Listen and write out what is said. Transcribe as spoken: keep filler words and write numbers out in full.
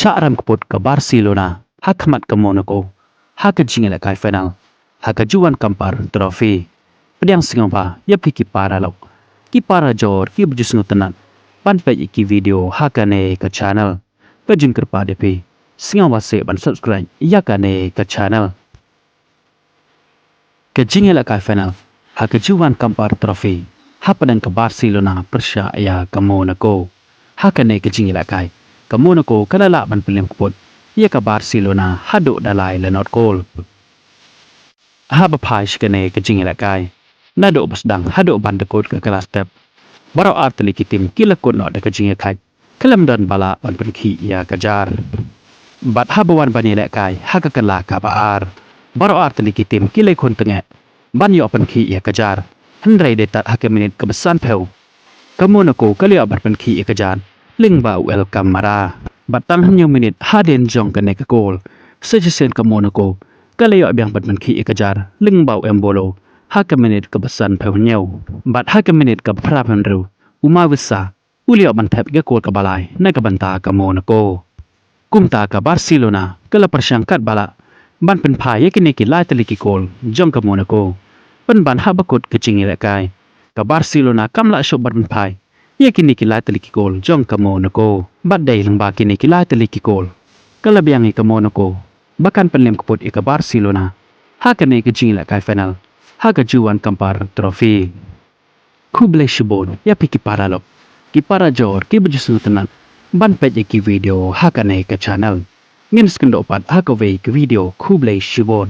Shah ram kput ka Barcelona ha khmat ka Monaco ha ka jingïalehkai final ha ka Joan Gamper Trophy. Pdiang sngewbha ïa phi ki paralok, ki parajor kiba ju sngewtynnat ban peit ïa ki video ha kane ka channel. Ka jingkyrpad ïa phi, sngewbha seh ban subscribe ïa kane ka channel. Ka jingïalehkai final ha ka Joan Gamper Trophy hapdeng ka Barcelona pyrshah ïa ka Monaco. Ha kane ka jingïalehkai, ka Monaco ka la lah ban pynlem kput ïa ka Barcelona haduh da lai la nod kol. Haba phai sha kane ka jingïalehkai, naduh ba sdang haduh ban da kut ka kylla step, baroh ar tylli ki tim ki la kut noh da ka jingïakhaid, khlem don ba lah ban pynkhih ïa ka jar. Bad haba wan ban ïalehkai ha ka kylla kaba ar, baroh ar tylli ki tim ki la khun tyngeh ban ïoh pynkhih ïa ka jar, hynrei dei tad ha ka minit kaba sanphew ka Monaco ka la ïoh ban pynkhih ïa ka jar lyngba u El Camara. Bad tang hynñiew minit hadien jong kane ka kol, sa shisien ka Monaco ka la ïoh biang ban pynkhih ïa ka jar lyngba u Embolo ha ka minit kaba sanphew hynñiew. Bad ha ka minit kaba phra phew hynriew, u Mavi Sarr u la ïoh ban thep ïa ka kol kaba lai na ka bynta ka Monaco. Kumta ka Barcelona ka la pyrshang katba lah ban pynphai ïa kine ki lai tylli ki kol jong ka Monaco. Pynban haba kut ka jingïalehkai, ka Barcelona kam lah shuh ban pynphai ïa kine ki lai tylli ki kol jong ka Monaco. Bad dei lyngba kine ki lai tylli ki kol ka la biang ïa ka Monaco ba kan pynlem kput ïa ka Barcelona ha kane ka jingïalehkai final ha ka Joan Gamper Trophy. Khublei shibun ïa phi ki paralok, ki parajor kiba ju sngewtynnat ban peit ïa ki video ha kane ka channel. Ngin sa ïakynduh pat ha kawei ka video. Khublei shibun.